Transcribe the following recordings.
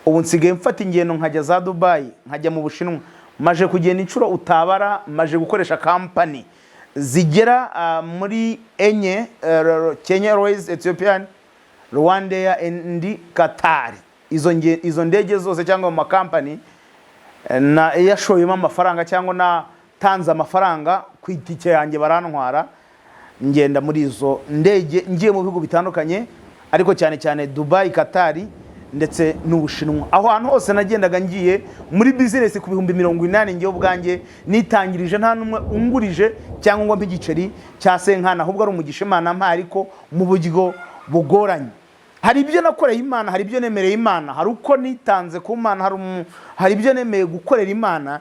Ubu nsigaye mfata ingendo nkajya za Dubayi, nkajya mu Bushinwa. Maje kugenda inshuro utabara, maje gukoresha kampani zigera muri enye: Kenya Airways, Ethiopian, Rwandair and Qatar. Izo ndege zose cyangwa mu makampani na yashoyemo amafaranga cyangwa natanze amafaranga ku itike yanjye, barantwara, ngenda muri izo ndege, ngiye mu bihugu bitandukanye, ariko cyane cyane Dubai, Qatar ndetse n'Ubushinwa. Aho hantu hose nagendaga ngiye muri business ku 80,000 ngewe ubwanjye nitangirije, nta n'umwe ungurije cyangwa ngo mpe igiceri cya senkana, ahubwo ari umugisha Imana mpa, ariko mu buryo bugoranye. Hari ibyo nakoreye Imana, hari ibyo nemereye Imana, hari uko nitanze ku Mana, hari ibyo nemeye gukorera Imana,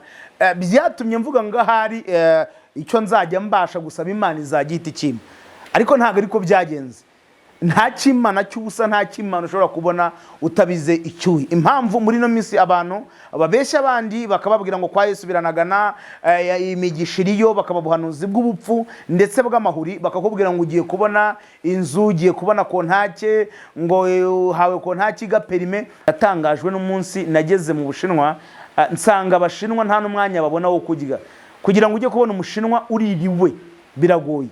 byatumye mvuga ngo ahari icyo nzajya mbasha gusaba Imana izajya ihita ikimpa. Ariko ntabwo ariko byagenze. Nta cy'Imana cy'ubusa, nta cy'Imana ushobora kubona utabize icyuhi. Impamvu muri ino minsi abantu babeshya abandi, bakababwira ngo kwa Yesu biranagana, imigisha iriyo, bakaba ubuhanuzi bw'ubupfu ndetse bw'amahuri, bakakubwira ngo ugiye kubona inzu, ugiye kubona kontake, ngo uhawe kontake igaperime. Natangajwe n'umunsi nageze mu Bushinwa, nsanga Abashinwa nta n'umwanya babona wo kurya. Kugira ngo ujye kubona Umushinwa uririwe biragoye.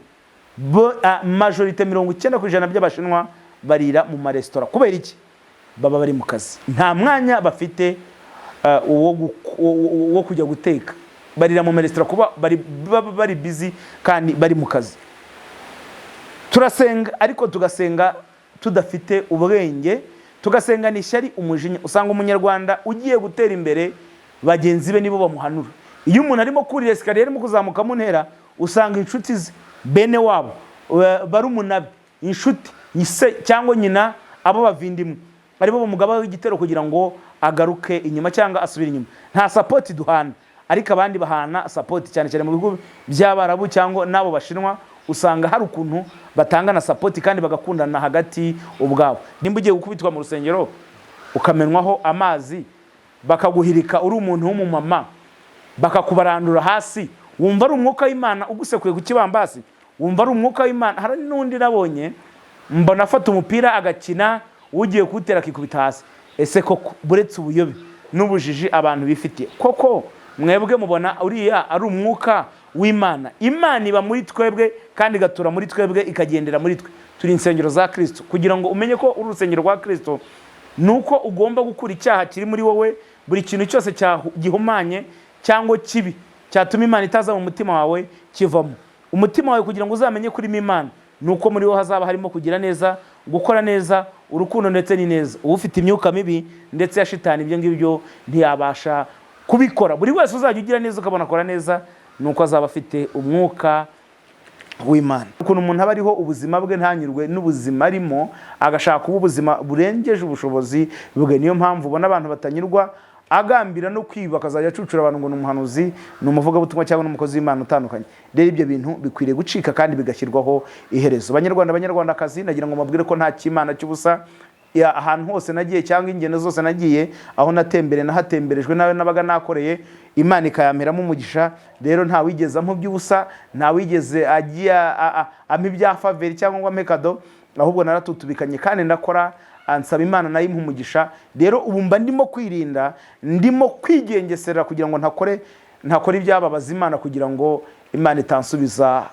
Majorité 90% by'Abashinwa barira mu maresitora. Kubera iki? Baba bari mu kazi, nta mwanya bafite wo kujya guteka. Barira mu maresitora kuba baba bari busy kandi bari mu kazi. Turasenga, ariko tugasenga tudafite ubwenge, tugasengana ishyari, umujinya. Usanga Umunyarwanda ugiye gutera imbere, bagenzi be nibo bamuhanura. Iyo umuntu arimo kurira escalier, arimo kuzamuka mu ntera, usanga inshuti ze, bene wabo, barumuna be, inshuti se cyangwa nyina, abo bavindimwe, aribo bamugabaho igitero kugira ngo agaruke inyuma cyangwa asubire inyuma. Nta support duhana, ariko abandi bahana support, cyane cyane mu bihugu by'Abarabu cyangwa n'abo Bashinwa. Usanga hari ukuntu batangana support kandi bagakundana hagati ubwabo. Nimba ugiye gukubitwa mu rusengero, ukamenwaho amazi, bakaguhirika, uri umuntu w'umumama, bakakubarandura hasi, wumva ari umwuka w'Imana ugusekuye ku kibambasi? Wumva ari umwuka w'Imana? Hari n'undi nabonye, mbona afata umupira agakina, ugiye kuwutera akikubita hasi. Ese koko, buretse ubuyobe n'ubujiji abantu bifitiye, koko mwebwe mubona uriya ari umwuka w'Imana? Imana iba muri twebwe kandi igatura muri twebwe, ikagendera muri twe. Turi insengero za Kirisito. Kugira ngo umenye ko uri urusengero rwa Kirisito, ni uko ugomba gukura icyaha kiri muri wowe, buri kintu cyose gihumanye cyangwa kibi cyatuma Imana itaza mu mutima wawe kivamo. Umutima wawe, kugira ngo uzamenye ko urimo Imana, ni uko muri wo hazaba harimo kugira neza, gukora neza, urukundo ndetse n'ineza. Uba ufite imyuka mibi ndetse ya shitani, ibyo ngibyo ntiyabasha kubikora. Buri wese uzajya ugira neza, ukabona akora neza, ni uko azaba afite umwuka w'Imana. Ukuntu umuntu aba ariho ubuzima bwe ntanyurwe n'ubuzima arimo, agashaka kuba ubuzima burengeje ubushobozi bwe. Niyo mpamvu ubona abantu batanyurwa, agambira no kwiba, akazajya acucura abantu ngo ni umuhanuzi, ni umuvugabutumwa cyangwa n'umukozi w'Imana utandukanye. Rero ibyo bintu bikwiriye gucika kandi bigashyirwaho iherezo. Banyarwanda, Banyarwandakazi, nagira ngo mabwire ko nta cy'Imana cy'ubusa. Ahantu hose nagiye cyangwa ingendo zose nagiye, aho natembere, nahatemberejwe nawe nabaga nakoreye Imana ikayamperamo umugisha. Rero nta wigeze ampa iby'ubusa, nta wigeze agiye ampa ibya faveur cyangwa ngo ampe cadeau, ahubwo naratutubikanye kandi ndakora, ansaba Imana nayo impa umugisha. Rero ubu mba ndimo kwirinda, ndimo kwigengesera kugira ngo ntakore ibyababaza Imana, kugira ngo Imana itansubiza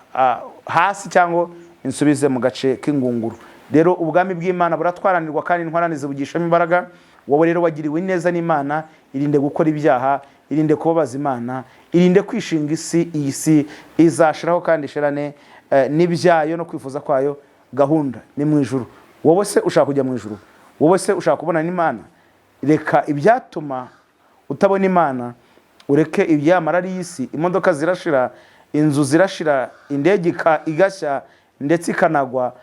hasi cyangwa insubize mu gace k'ingunguru. Rero ubwami bw'Imana buratwaranirwa kandi intwarane zibugishamo imbaraga. Wowe rero wagiriwe neza n'Imana, irinde gukora ibyaha, irinde kubabaza Imana, irinde kwishinga isi. Iyi si izashiraho kandi ishirane n'ibyayo no kwifuza kwayo. Gahunda ni mu ijuru. Wowe se ushaka kujya mu ijuru? Wowe se ushaka kubona n'Imana? Reka ibyatuma utabona Imana, ureke ibyamara y'isi. Imodoka zirashira, inzu zirashira, indege igashya ndetse ikanagwa.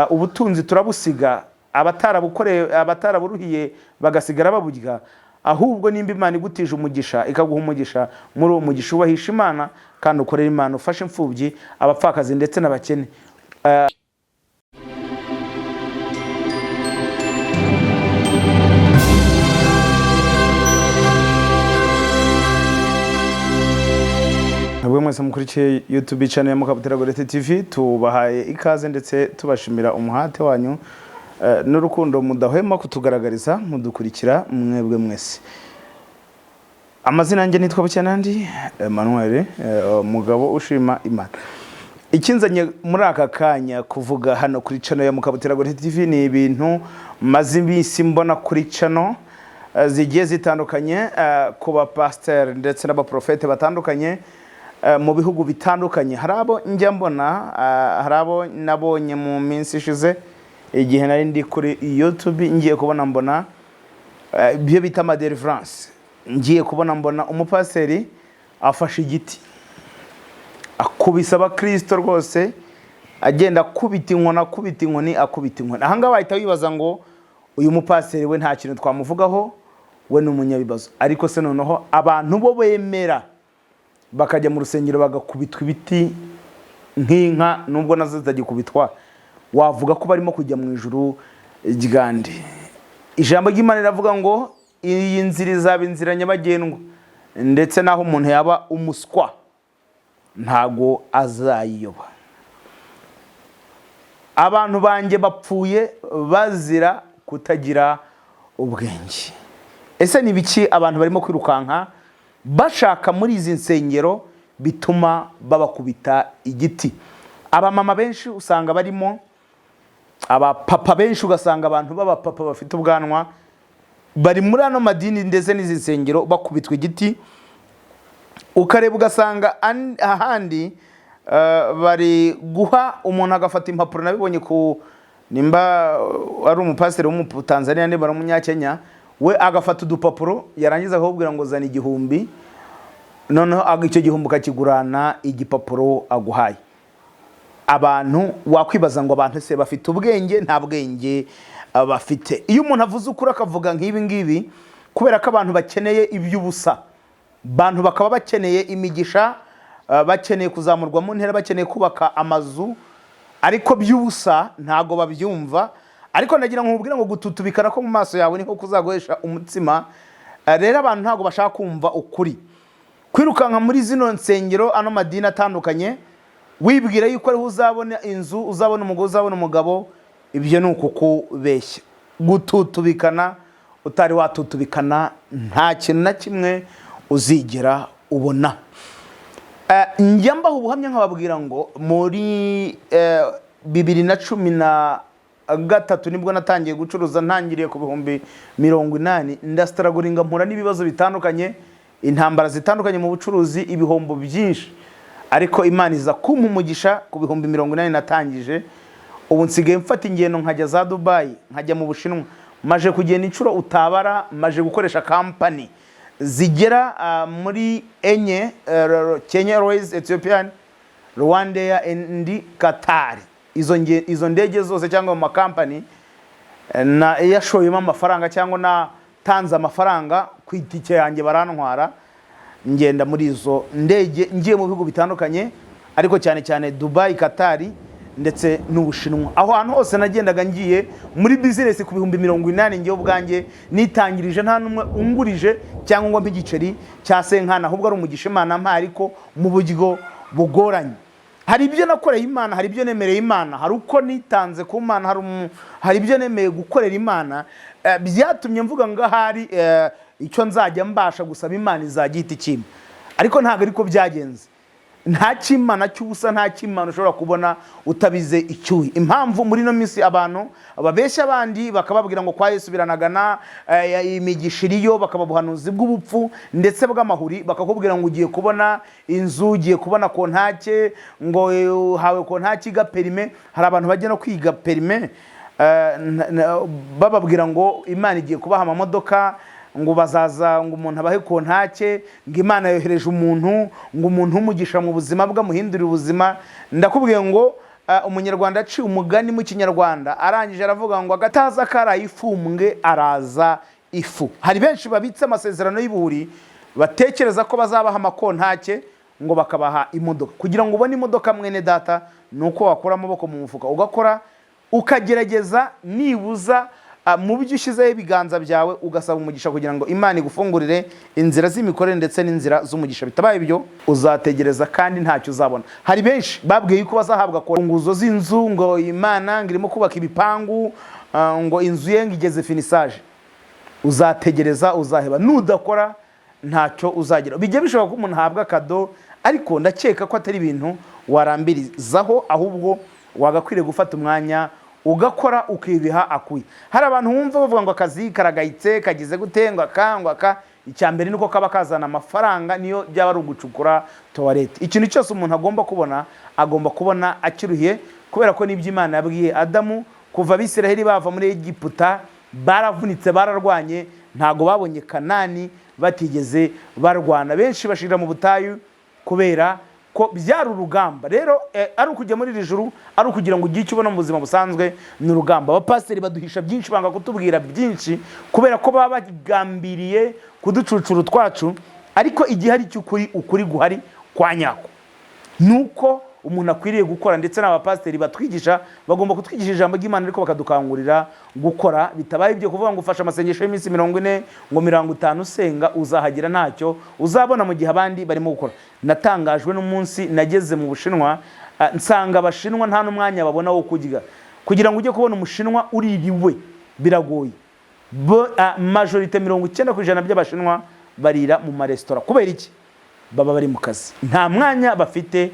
Ubutunzi turabusiga, abatarabukoreye, abataraburuhiye bagasigara baburya. Ahubwo nimba Imana igutije umugisha, ikaguha umugisha, muri uwo mugisha ubahisha Imana kandi ukorera Imana, ufashe imfubyi, abapfakazi ndetse n'abakene. Mwebwe mwese mukurikiye YouTube channel ya Mukabutera Gorete TV, tubahaye ikaze ndetse tubashimira umuhate wanyu. n'urukundo mudahwema kutugaragariza mudukurikira mwebwe mwese. Amazina yanjye nitwa Bucyanandi Emmanuel, umugabo ushima Imana. Ikinzanye muri aka kanya kuvuga hano kuri channel ya Mukabutera Goretti TV ni ibintu maze iminsi mbona kuri channel zigiye zitandukanye, ku bapasiteri ndetse n'abaprofete batandukanye mu bihugu bitandukanye. Hari abo njya mbona, hari abo nabonye mu minsi ishize igihe nari ndi kuri YouTube, ngiye kubona mbona ibyo bita amadelivrance. Ngiye kubona mbona umupasiteri afashe igiti akubise abakirisito rwose, agenda akubita inkoni, akubita inkoni, akubita inkoni. Ahangaha wahita wibaza ngo uyu mupasiteri we nta kintu twamuvugaho, we ni umunyabibazo. Ariko se noneho abantu bo bemera bakajya mu rusengero bagakubitwa ibiti nk'inka, nubwo nazo zitagikubitwa, wavuga ko barimo kujya mu ijuru ryande? Ijambo ry'Imana riravuga ngo iyi nzira izaba inzira nyabagendwa, ndetse n'aho umuntu yaba umuswa ntago azayiyoba. Abantu banjye bapfuye bazira kutagira ubwenge. Ese ni ibiki abantu barimo kwirukanka bashaka muri izi nsengero bituma babakubita igiti? Abamama benshi usanga barimo, abapapa benshi, ugasanga abantu b'abapapa bafite ubwanwa bari muri ano madini ndetse n'izi nsengero bakubitwa igiti. Ukareba ugasanga ahandi bari guha umuntu agafata impapuro. Nabibonye ku nimba ari umupasiteri w'Umutanzania, nimba ari Umunyakenya, we agafata udupapuro, yarangiza akakubwira ngo zana 1000, noneho icyo gihumbi ukakigurana igipapuro aguhaye. Abantu wakwibaza ngo abantu se bafite ubwenge? Nta bwenge bafite. Iyo umuntu avuze ukuri akavuga nk'ibi ngibi, kubera ko abantu bakeneye iby'ubusa, abantu bakaba bakeneye imigisha, bakeneye kuzamurwa mu ntera, bakeneye kubaka amazu ariko by'ubusa, ntago babyumva. Ariko ndagira ngo nkubwire ngo gututubikana ko mu maso yawe niko kuzaguhesha umutsima. Rero abantu ntabwo bashaka kumva ukuri. Kwirukanka muri zino nsengero, ano madini atandukanye, wibwira yuko ariho uzabona inzu, uzabona umugore, uzabona umugabo, ibyo ni ukukubeshya. Gututubikana utari watutubikana, nta kintu na kimwe uzigera ubona. Njya mbaha ubuhamya nkababwira ngo muri 2013 nibwo natangiye gucuruza, ntangiriye ku 80,000. Ndastrugglinga, mpura n'ibibazo bitandukanye, intambara zitandukanye mu bucuruzi, ibihombo byinshi, ariko Imana iza kumpa umugisha. Ku 80,000 natangije, ubu nsigaye mfata ingendo nkajya za Dubayi, nkajya mu Bushinwa. Maje kugenda inshuro utabara, maje gukoresha kampani zigera muri enye: Kenya Airways, Ethiopian, Rwandair and Qatar. Izo ndege zose cyangwa mu makampani na yashoyemo amafaranga cyangwa natanze amafaranga ku itike yanjye, barantwara, ngenda muri izo ndege, ngiye mu bihugu bitandukanye, ariko cyane cyane Dubai, Qatar ndetse n'Ubushinwa. Aho hantu hose nagendaga ngiye muri bizinesi ku 80,000 ngewe ubwanjye nitangirije, nta n'umwe ungurije cyangwa ngo mpe igiceri cya senkana, ahubwo ari umugisha Imana mpa, ariko mu buryo bugoranye. Hari ibyo nakoreye Imana, hari ibyo nemereye Imana, hari uko nitanze ku Mana, hari ibyo nemeye gukorera Imana, byatumye mvuga ngo ahari icyo nzajya mbasha gusaba Imana izajya ihita ikimpa. Ariko ntabwo ariko byagenze. Nta cy'Imana cy'ubusa, nta cy'Imana ushobora kubona utabize icyuhi. Impamvu muri ino minsi abantu babeshya abandi bakababwira ngo kwa Yesu biranagana, imigisha iriyo, bakaba ubuhanuzi bw'ubupfu ndetse bw'amahuri, bakakubwira ngo ugiye kubona inzu, ugiye kubona kontake, ngo uhawe kontake iga permis. Hari abantu bajya no kwiga permis, bababwira ngo Imana igiye kubaha amamodoka, ngo bazaza, ngo umuntu abahe kontake, ngo Imana yohereje umuntu, ngo umuntu w'umugisha mu buzima bwe amuhindurire ubuzima. Ndakubwiye ngo Umunyarwanda aciye umugani mu Kinyarwanda, arangije aravuga ngo agataza karaye ifumbwe araza ifu. Hari benshi babitse amasezerano y'ubuhuri, batekereza ko bazabaha amakontake, ngo bakabaha imodoka. Kugira ngo ubone imodoka, mwene data, ni uko wakura amaboko mu mufuka ugakora, ukagerageza nibuza mu byo ushyizeho ibiganza byawe, ugasaba umugisha kugira ngo Imana igufungurire inzira z'imikorere ndetse n'inzira z'umugisha. Bitabaye ibyo, uzategereza kandi ntacyo uzabona. Hari benshi babwiye yuko bazahabwa nguzo z'inzu, ngo Imana ngo irimo kubaka ibipangu, ngo inzu ye ngo igeze finissage. Uzategereza uzaheba, nudakora ntacyo uzagira. Bijya bishoboka ko umuntu ahabwa cadeau, ariko ndakeka ko atari ibintu warambirizaho, ahubwo wagakwiriye gufata umwanya ugakora, ukibiha akuye. Hari abantu wumva bavuga ngo akazi karagayitse, kagize gute, ngo aka, ngo aka. Icya mbere ni uko kaba kazana amafaranga, niyo byaba ari ugucukura toilette. Ikintu cyose umuntu agomba kubona, agomba kubona akiruhiye, kubera ko n'ibyo Imana yabwiye Adamu. Kuva Abisiraheli bava muri Egiputa baravunitse, bararwanye, ntago babonye Kanani batigeze barwana. Benshi bashirira mu butayu kubera ko byari urugamba. Rero ari ukujya muri iri juru, ari ukugira ngo ugire icyo ubona mu buzima busanzwe, ni urugamba. Abapasiteri baduhisha byinshi, banga kutubwira byinshi kubera ko baba bagambiriye kuducucura utwacu. Ariko igihe ari cy'ukuri, ukuri guhari kwa nyako nuko umuntu akwiriye gukora. Ndetse n'abapasiteri batwigisha bagomba kutwigisha ijambo ry'Imana, ariko bakadukangurira gukora. Bitabaye ibyo, kuvuga ngo ufashe amasengesho y'iminsi 40, ngo 50 usenga, uzahagera ntacyo uzabona mu gihe abandi barimo gukora. Natangajwe n'umunsi nageze mu Bushinwa, nsanga Abashinwa nta n'umwanya babona wo kurya. Kugira ngo ujye kubona Umushinwa uririwe biragoye. Majorité 90% by'Abashinwa barira mu maresitora. Kubera iki? Baba bari mu kazi, nta mwanya bafite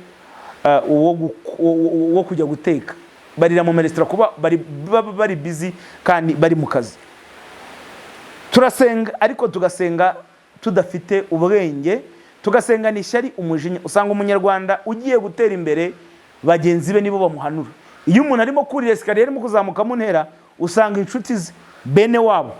wo kujya guteka. Barira mu maresitora kuba baba bari busy kandi bari mu kazi. Turasenga, ariko tugasenga tudafite ubwenge, tugasengana ishyari, umujinya. Usanga Umunyarwanda ugiye gutera imbere, bagenzi be nibo bamuhanura. Iyo umuntu arimo kurira escalier, arimo kuzamuka mu ntera, usanga inshuti ze, bene wabo,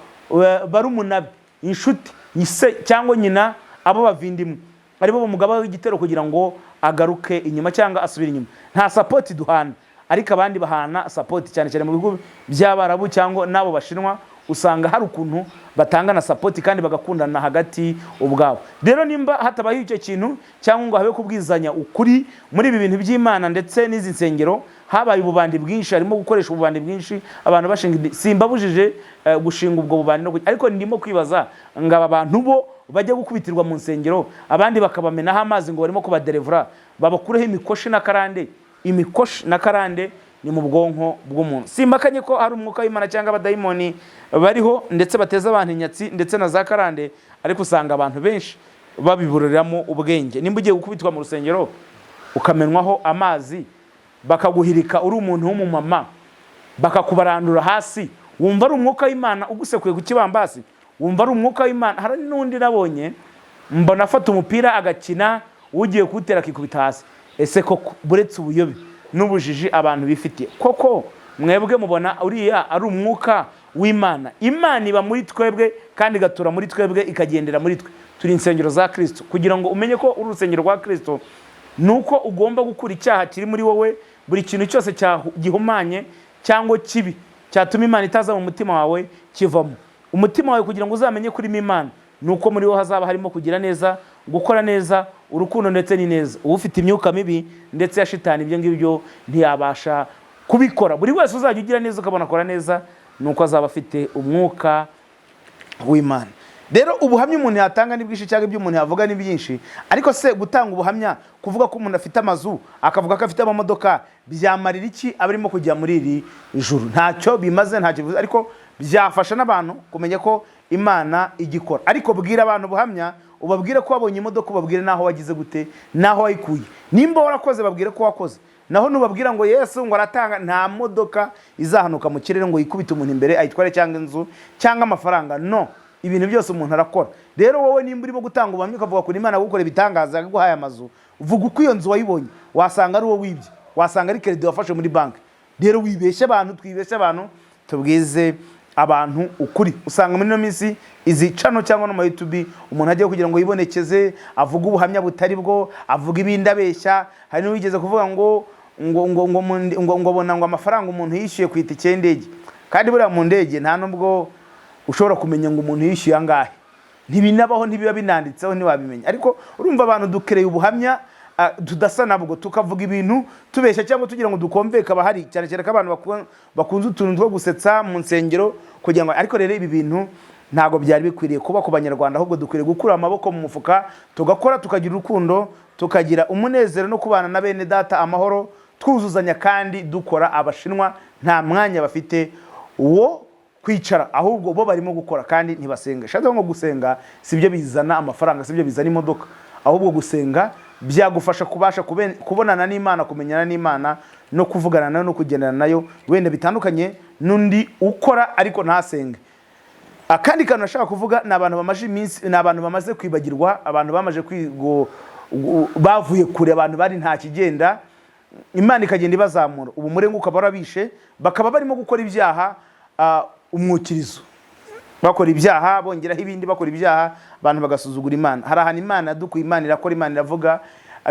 barumuna be, inshuti se cyangwa nyina, abo bavindimwe, aribo bamugabaho igitero kugira ngo agaruke inyuma cyangwa asubire inyuma. Nta support duhana, ariko abandi bahana support, cyane cyane mu bihugu by'Abarabu cyangwa n'abo Bashinwa. Usanga hari ukuntu batangana support kandi bagakundana hagati ubwabo. Rero nimba hatabayeho icyo kintu cyangwa ngo habe kubwizanya ukuri muri ibi bintu by'Imana ndetse n'izi nsengero, habaye ububandi bwinshi, harimo gukoresha ububandi bwinshi, abantu bashinga simbabujije gushinga ubwo bubandi no ariko ndimo kwibaza ngo aba bantu bo bajya gukubitirwa mu nsengero, abandi bakabamenaho amazi ngo barimo kubaderevura, babakureho imikoshi na karande. Imikoshi na karande ni mu bwonko bw'umuntu. Simbakanye ko hari umwuka w'Imana cyangwa abadayimoni bariho ndetse bateza abantu inyatsi ndetse na za karande, ariko usanga abantu benshi babiburiramo ubwenge. Nimba ugiye gukubitwa mu rusengero, ukamenwaho amazi, bakaguhirika uri umuntu w'umumama, bakakubarandura hasi, wumva ari umwuka w'Imana ugusekuye ku kibambasi? Wumva ari umwuka w'Imana? Hari n'undi nabonye, mbona afata umupira agakina, ugiye kuwutera akikubita hasi. Ese koko, buretse ubuyobe n'ubujiji abantu bifitiye, koko mwebwe mubona uriya ari umwuka w'Imana? Imana iba muri twebwe kandi igatura muri twebwe, ikagendera muri twe. Turi insengero za Kirisito. Kugira ngo umenye ko uri urusengero rwa Kirisito, ni uko ugomba gukura icyaha kiri muri wowe. Buri kintu cyose gihumanye cyangwa kibi cyatuma Imana itaza mu mutima wawe kivamo. Umutima wawe, kugira ngo uzamenye ko urimo Imana, ni uko muri wo hazaba harimo kugira neza, gukora neza, urukundo ndetse n'ineza. Uba ufite imyuka mibi ndetse ya shitani, ibyo ngibyo ntiyabasha kubikora. Buri wese uzajya ugira neza, ukabona akora neza, ni uko azaba afite umwuka w'Imana. Rero ubuhamya umuntu yatanga ni bwinshi, cyangwa ibyo umuntu yavuga ni byinshi. Ariko se gutanga ubuhamya, kuvuga ko umuntu afite amazu, akavuga ko afite amamodoka, byamarira iki abarimo kujya muri iri juru? Ntacyo bimaze, ntacyo bivuze, ariko byafasha n'abantu kumenya ko Imana igikora. Ariko bwira abantu ubuhamya, ubabwire ko wabonye imodoka, ubabwire n'aho wagize gute, n'aho wayikuye. Nimba warakoze, babwire ko wakoze. Naho nubabwira ngo Yesu ngo aratanga, nta modoka izahanuka mu kirere ngo yikubite umuntu imbere ayitware, cyangwa inzu, cyangwa amafaranga. No ibintu byose umuntu arakora. Rero wowe nimba urimo gutanga ubuhamya, ukavuga ko Imana gukora ibitangaza, yaguhaye amazu, vuga uko iyo nzu wayibonye. Wasanga ari uwo wibye, wasanga ari crédit wafashe muri banki. Rero wibeshye abantu, twibeshye abantu, tubwize abantu ukuri. Usanga muri ino minsi izi channel cyangwa no mu YouTube, umuntu agiye kugira ngo yibonekeze, avuge ubuhamya butari bwo, avuga ibindi abeshya. Hari n'uwigeze kuvuga ngo ngo bona ngo amafaranga umuntu yishyuye ku itike y'indege, kandi buriya mu ndege nta nubwo ushobora kumenya ngo umuntu yishyuye angahe. Ntibinabaho, ntibiba binanditseho, ntiwabimenya. Ariko urumva, abantu dukereye ubuhamya tudasa nabwo, tukavuga ibintu tubeshya cyangwa tugira ngo dukomveke abahari, cyane cyane ko abantu bakunze utuntu two gusetsa mu nsengero kugira ngo. Ariko rero ibi bintu ntabwo byari bikwiriye kuba ku Banyarwanda, ahubwo dukwiriye gukura amaboko mu mufuka, tugakora, tukagira urukundo, tukagira umunezero no kubana na bene data amahoro, twuzuzanya kandi dukora. Abashinwa nta mwanya bafite. wo kwicara, ahubwo bo barimo gukora kandi ntibasenga. Shatse ngo gusenga si byo bizana amafaranga, si byo bizana imodoka, ahubwo gusenga byagufasha kubasha kubonana n'Imana, kumenyana n'Imana, no kuvugana nayo, no kugendana nayo, wenda bitandukanye n'undi ukora ariko ntasenge. Akandi kantu nashaka kuvuga ni abantu bamaze iminsi, ni abantu bamaze kwibagirwa, abantu bamaze bavuye kure, abantu bari nta kigenda, Imana ikagenda ibazamura, ubu murenga ukaba warabishe, bakaba barimo gukora ibyaha umwukirizo, bakora ibyaha bongeraho ibindi, bakora ibyaha, abantu bagasuzugura Imana. Hari ahantu Imana yadukuye, Imana irakora, Imana iravuga,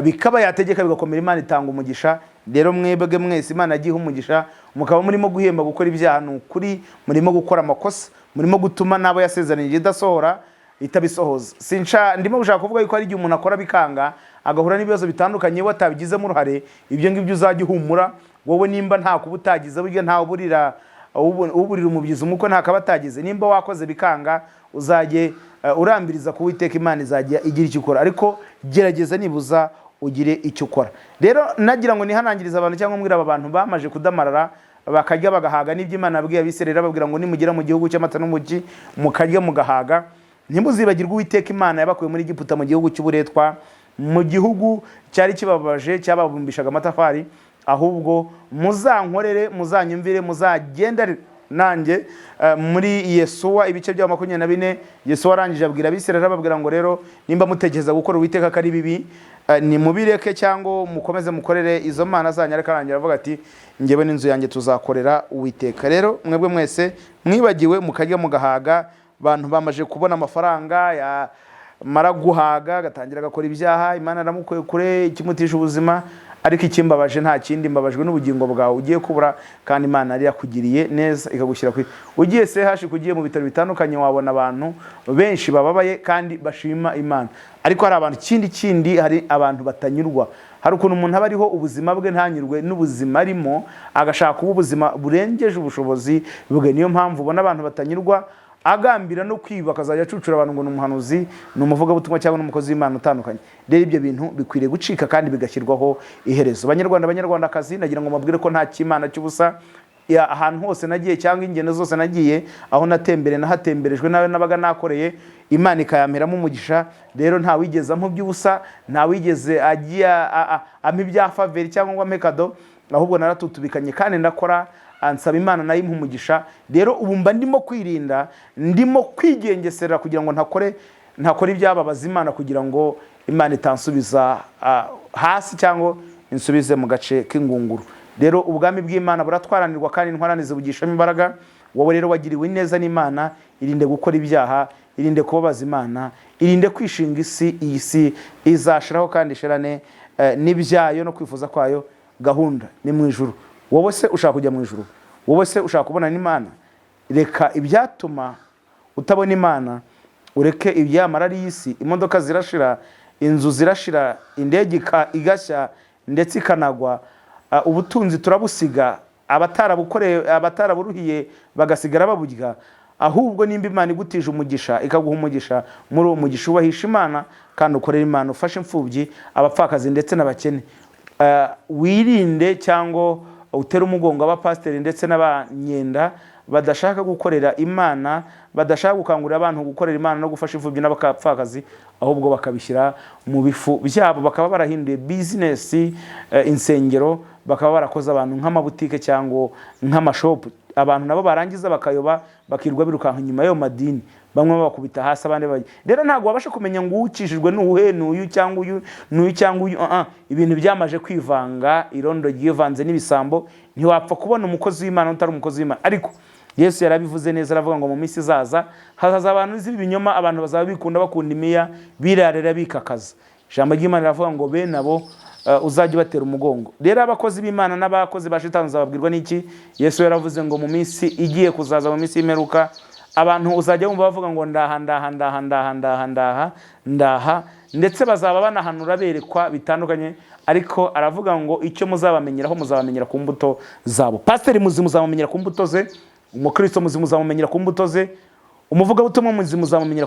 bikaba, yategeka bigakomera, Imana itanga umugisha. Rero mwebwe mwese Imana yagiye iha umugisha, mukaba murimo guhemba gukora ibyaha, ni ukuri murimo gukora amakosa, murimo gutuma n'abo yasezeranyije idasohora, itabisohoza. Sinca ndimo gushaka kuvuga yuko hari igihe umuntu akora bikanga, agahura n'ibibazo bitandukanye we atabigizemo uruhare. Ibyo ngibyo uzajya uhumura wowe, nimba nta kuba utagize, burya ntawe uburira uburira umubyizi umukwe ntakaba atagize. Nimba wakoze bikanga, uzajye urambiriza ku Uwiteka, Imana izajya igira icyo ukora, ariko gerageza nibuza ugire icyo ukora. Rero nagira ngo nihanangirize abantu cyangwa mbwira aba bantu bamaje kudamarara, bakarya bagahaga n'ibyo Imana yabwiye Abisirayeli, ababwira ngo nimugera mu gihugu cy'amata n'ubuki, mukarya mugahaga, ntimuzibagirwe Uwiteka Imana yabakuye muri Egiputa, mu gihugu cy'uburetwa, mu gihugu cyari kibabaje, cyababumbishaga amatafari. Ahubwo muzankorere, muzanyumvire, muzagendane nanjye. Muri Yesuwa ibice bya 24, Yesuwa arangije abwira Abisirayeli, ababwira ngo rero nimba mutekereza gukora Uwiteka ko ari bibi, nimubireke cyangwa mukomeze mukorere izo mana zanyu. Ariko arangira avuga ati: "Njyewe n'inzu yanjye tuzakorera Uwiteka." Rero mwebwe mwese mwibagiwe, mukarya mugahaga, abantu bamaze kubona amafaranga, yamara guhaga agatangira agakora ibyaha. Imana yaramukuye kure, ikimutisha ubuzima. Ariko ikimbabaje nta kindi, mbabajwe n'ubugingo bwawe ugiye kubura, kandi Imana yari yakugiriye neza ikagushyira ku ugiye CHUK, ugiye mu bitaro bitandukanye, wabona abantu benshi bababaye kandi bashima Imana. Ariko hari abantu, ikindi hari abantu batanyurwa. Hari ukuntu umuntu aba ariho ubuzima bwe ntanyurwe n'ubuzima arimo, agashaka kuba ubuzima burengeje ubushobozi bwe. Niyo mpamvu ubona abantu batanyurwa, agambira no kwiba, akazajya acucura abantu ngo ni umuhanuzi, ni umuvugabutumwa cyangwa ni umukozi w'Imana utandukanye. Rero ibyo bintu bikwiriye gucika kandi bigashyirwaho iherezo. Banyarwanda, Banyarwandakazi, nagira ngo mabwire ko nta cy'Imana cy'ubusa. Ahantu hose nagiye cyangwa ingendo zose nagiye, aho natembere, nahatemberejwe nawe nabaga nakoreye, Imana ikayamperamo umugisha. Rero nta wigeze ampa iby'ubusa, nta wigeze agiye ampa ibya faveur cyangwa ngo ampe cadeau, ahubwo naratutubikanye kandi ndakora, ansaba Imana nayo impa umugisha. Rero ubu mba ndimo kwirinda, ndimo kwigengesera kugira ngo ntakore ibyababaza Imana, kugira ngo Imana itansubiza hasi cyangwa insubize mu gace k'ingunguru. Rero ubwami bw'Imana buratwaranirwa kandi intwarane zibugishamo imbaraga. Wowe rero wagiriwe neza n'Imana, irinde gukora ibyaha, irinde kubabaza Imana, irinde kwishinga isi. Iyi si izashiraho kandi ishirane n'ibyayo no kwifuza kwayo. Gahunda ni mu ijuru. Wowe se ushaka kujya mu ijuru? Wowe se ushaka kubona n'Imana? Reka ibyatuma utabona Imana, ureke ibyamara y'isi. Imodoka zirashira, inzu zirashira, indege igashya ndetse ikanagwa. Ubutunzi turabusiga, abatarabukoreye, abataraburuhiye bagasigara baburya. Ahubwo nimba Imana igutije umugisha, ikaguha umugisha, muri uwo mugisha ubahisha Imana kandi ukorera Imana, ufashe imfubyi, abapfakazi ndetse n'abakene. Wirinde cyangwa utere umugongo abapasiteri ndetse n'abanyenda badashaka gukorera Imana, badashaka gukangurira abantu gukorera Imana no gufasha imfubyi n'abapfakazi, ahubwo bakabishyira mu bifu byabo, bakaba barahinduye business insengero, bakaba barakoze abantu nk'amabutike cyangwa nk'amashopu. Abantu nabo barangiza bakayoba, bakirwa birukanka inyuma y'ayo madini, bamwe babakubita hasi, abandi bajya. Rero ntabwo wabasha kumenya ngo ukijijwe n'uwuhe, n'uyu cyangwa uyu, n'uyu cyangwa uyu. Ibintu byamaje kwivanga, irondo ryivanze n'ibisambo. Ntiwapfa kubona umukozi w'Imana utari umukozi w'Imana. Ariko Yesu yarabivuze neza, aravuga ngo mu minsi izaza hazaza abantu z'ibinyoma, abantu bazaba bikunda, bakunda imiya, birarira, bikakaza. Ijambo ry'Imana riravuga ngo bene abo uzajya ubatera umugongo. Rero abakozi b'Imana n'abakozi ba shitani uzababwirwa n'iki? Yesu yaravuze ngo mu minsi igiye kuzaza, mu minsi y'imperuka, abantu uzajya wumva bavuga ngo ndaha, ndaha, ndaha, ndaha, ndaha, ndaha, ndaha, ndetse bazaba banahanura berekwa bitandukanye. Ariko aravuga ngo icyo muzabamenyeraho, muzabamenyera ku mbuto zabo. Pasiteri muzima uzamumenyera ku mbuto ze, umukristo muzima uzamumenyera ku mbuto ze. Umuvugabutumwa muzima uzamumenyera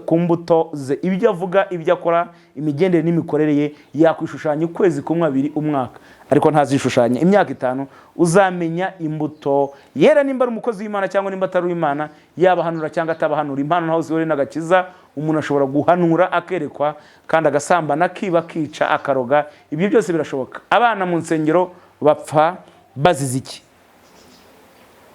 ku mbuto ze, ibyo avuga, ibyo akora, imigendere n'imikorere ye. Yakwishushanya ukwezi kumwe, abiri, umwaka, ariko ntazishushanya imyaka 5. Uzamenya imbuto yera nimba ari umukozi w'Imana cyangwa nimba atari uw'Imana, yabahanura cyangwa atabahanura. Impano ntaho zihuriye n'agakiza. Umuntu ashobora guhanura, akerekwa, kandi agasambana, akiba, akica, akaroga. Ibyo byose birashoboka. Abana mu nsengero bapfa bazize iki?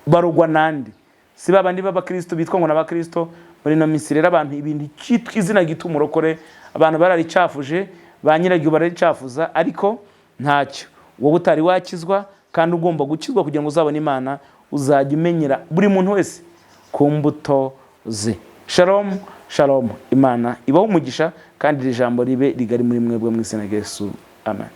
Barugwa nande? Si babandi b'abakristo bitwa ngo n'abakristo muri ino minsi? Rero abantu, ibintu cyitwa izina ryitwa umurokore, abantu bararicafuje, ba nyiraryo bararicafuza, ariko ntacyo. Wowe utari wakizwa kandi ugomba gukizwa kugira ngo uzabone Imana, uzajya umenyera buri muntu wese ku mbuto ze. Shalom, shalom. Imana ibaho umugisha, kandi iri jambo ribe rigari muri mwebwe mu izina rya Yesu. Amen.